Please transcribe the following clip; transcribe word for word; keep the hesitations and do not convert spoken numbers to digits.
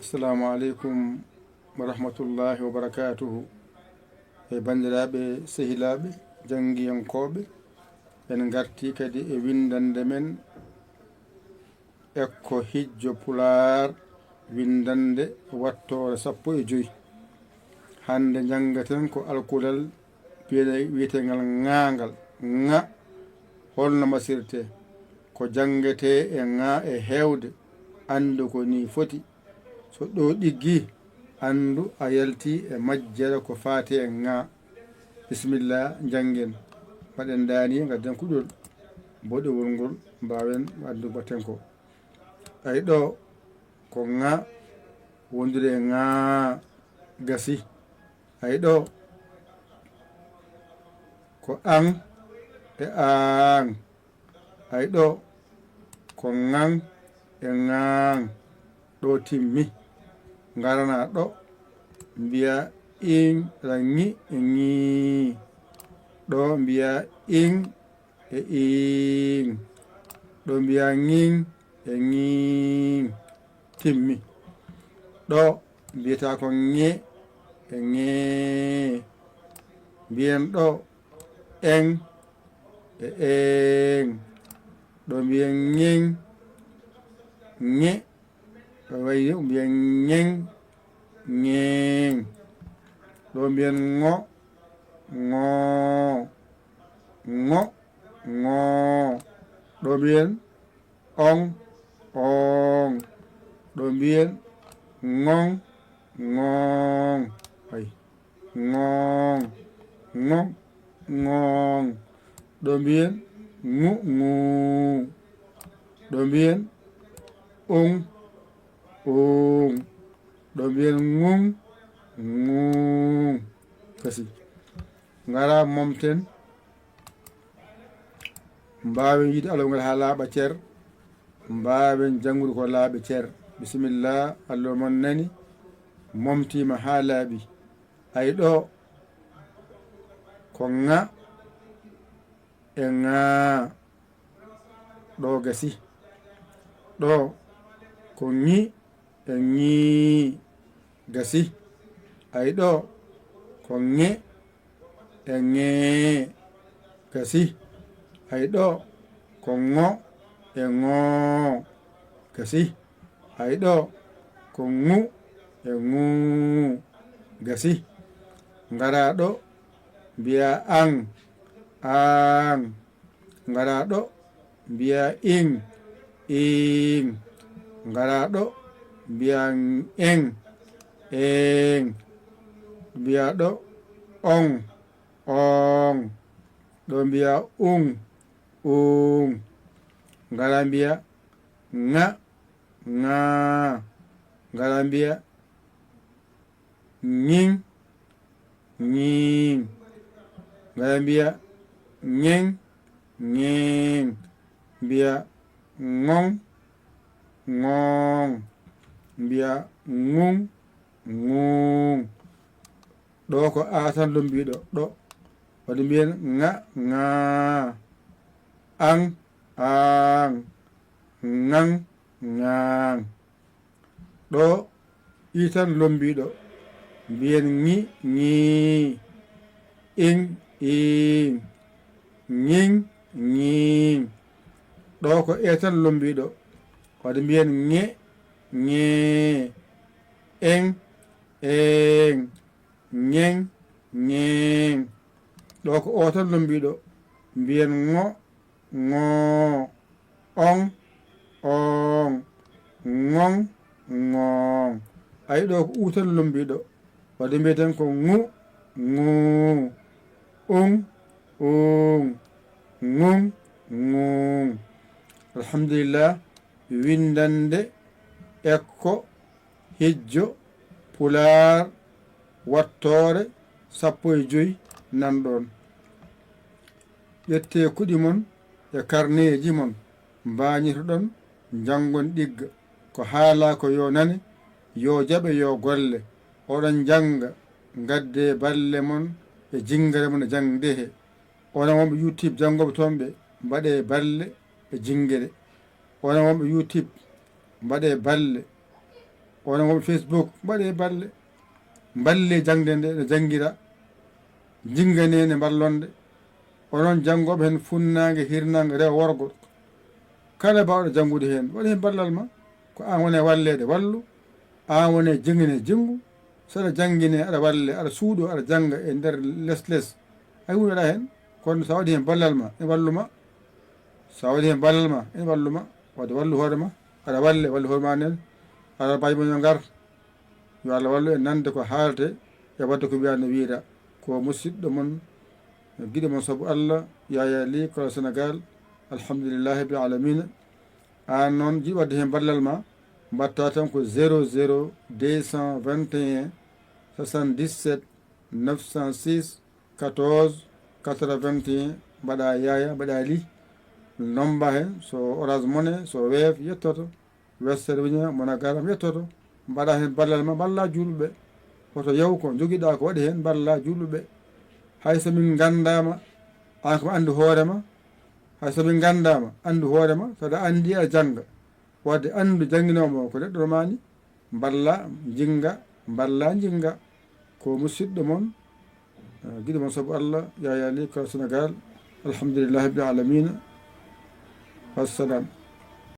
Assalamu aleykum wa rahmatullahi wa barakatuhu. E banndiraaɓe, sehilaaɓe, janngiyankooɓe, en ngartii kadi e winndannde men e ko hijjo Pulaar, winndannde wattoore sappo e joy. Hannde njanngaten ko alkulal biyeteeŋgal ŋaangal, ŋa, holno masirtee? Ko janngetee e ŋa e heewde, anndu ko nii foti. So ɗo ɗiggi, anndu a yalti e majjere ko faati e ŋa. Bisimilla, njanngen. Mbaɗen daani, ngadden kuɗol boɗewol ngol, mbaawen anndu mbaɗten ko. Ay ɗo, ko ŋa wondude e ŋa gasi. Ay ɗo, ko aŋ e aaŋ. Ay ɗo, ko ŋaŋ e ŋaaŋ. Ɗo timmi. Ngarana ɗo, mbiya iŋ, ra ŋi e ŋii. Ɗo mbiya iŋ e iiŋ. Ɗo mbiya ŋiŋ e ŋiiŋ. Timmi. Ɗo mbiyata ko ŋe e ŋee. Mbiyen ɗo eŋ e eeŋ. Ɗo mbiyen ŋeŋ, ŋe. Ɗo wayi ni mbiyen ŋeŋ, ŋeeŋ. Ɗo mbiyen ŋo, ŋoo. Ŋo, ŋoo. Ɗo mbiyen oŋ, ooŋ. Ɗo mbiyen ŋoŋ, ŋooŋ. Ay. Ŋooŋ, ŋoŋ, ŋooŋ. Ɗo mbiyen ŋu, ŋuu. Ɗo mbiyen uŋ, uuŋ. Ɗo mbiyen ŋuŋ, ŋuuŋ. Kasi. Ngara momten. Mbaawen yiide alawgal haa laaɓa cer. Mbaawen janngude ko laaɓi cer. Bisimilla, Allah mon nani. Momtiima haa laaɓi. Ay ɗo, ko ŋa e ŋaa. Ɗo gasi. Ɗo, ko ŋi e ŋii. Gasi. Ay ɗo, ko ŋe e ŋee. Gasi. Ay ɗo, ko ŋo e ŋoo. Gasi. Ay ɗo, ko ŋu e ŋuu. Gasi. Ngara ɗo, mbiya aŋ, aaŋ. Ngara ɗo, mbiya iŋ, iiŋ. Ngara ɗo, mbiya eŋ, eeŋ. Mbiya ɗo, oŋ, ooŋ. Ɗo mbiya uŋ, uuŋ. Ngara mbiya ŋa, ŋaa. Ngara mbiya ŋiŋ, ŋiiŋ. Ngara mbiya ŋeŋ, ŋeeŋ. Mbiya ŋoŋ, ŋooŋ. Mbiya ŋuŋ, ŋuuŋ. Ɗo ko a tan lombiɗo, ɗo. Waɗi mbiyen ŋa, ŋaa. Aŋ, aaŋ. Ŋaŋ, ŋaaŋ. Ɗo i tan lombiɗo. Mbiyen ŋi, ŋii. Iŋ, iiŋ. Ŋiŋ, ŋiiŋ. Ɗo ko e tan lombiɗo. Waɗi mbiyen ŋe, ŋee. Eŋ, eeŋ. Ŋeŋ, ŋeeŋ. Ɗo ko o tan lombiɗo. Mbiyen ŋo, ŋoo. Oŋ, ooŋ. Ŋoŋ, ŋooŋ. Ay ɗo ko u tan lombiɗo. Waɗi mbiyeten ko ŋu, ŋuu. Uŋ, uuŋ. Ŋuŋ, ŋuuŋ. Alhamdulillah, winndannde ekko hijjo Pulaar wattoore sappo e joy nanɗon. Ƴettee kuɗi mon e karneeji mon, mbaañitoɗon, njanngon ɗigga. Ko haalaa ko yo nane, yo jaɓe, yo golle. Oɗon njannga, ngaddee balle mon e jinngere mon e jaŋde he. Onon wonɓe YouTube janngooɓe toon ɓe, mbaɗee balle e jinngere. Onon wonɓe YouTube, mbaɗee balle Onon wonɓe Facebook, mbaɗee balle. Mballee jaŋde nde no janngira. Njinnganee nde mballon nde. Onon janngooɓe heen funnaange, hirnaange, rewo, worgo. Kala baawɗo janngude heen, waɗ heen ballal ma. Ko aan woni e walleede, wallu. Aan woni e jinnginee, jinngu. So aɗa janngine, aɗa walle, aɗa suuɗoo, aɗa jannga e nder les les. Hay huunde alaa heen. Kono so a waɗii heen ballal ma, ene wallu ma. So a waɗii heen ballal ma, ene wallu ma. Wadde wallu hoore ma. Aɗa walle, wallu hoore ma nden. Aɗa baaji mon yo ngar. Yo Allah wallu en nande ko haalte e waɗde ko wiya no wiyra. Ko musiɗɗo mon, giɗo mon sabu Allah, Yaya Ly, Kolo Sénégal. Alhamdulillahi rabbil alamina. Aan noon jiɗ waɗde heen ballal ma, mbaɗta tan ko zéro zéro deux cent vingt et un soixante-dix-sept neuf cent six quatorze quatre-vingt-un, mbaɗa Yaya, mbaɗa Ly. Nomba heen, so Orange Money, so Wave, yettoto. Western Union, MoneyGram, yettoto. Mbaɗa heen ballal ma, mballa juulɓe. Hoto yaw ko njogiɗa ko, waɗi heen, mballa juulɓe. Hay so min nganndaama, aan ko ma anndu hoore ma. Hay so min nganndaama, anndu hoore ma. So aɗa anndi, aɗa jannga. Wadde anndu jannginoowo ma ko neɗɗo ma ni. Mballa, njinnga, mballa, njinnga. Ko musiɗɗo mon, eh, giɗo mon sabu Allah, Yaya Ly, Kolo Sénégal. Alhamdulillahi rabbil alamina. Wassalam.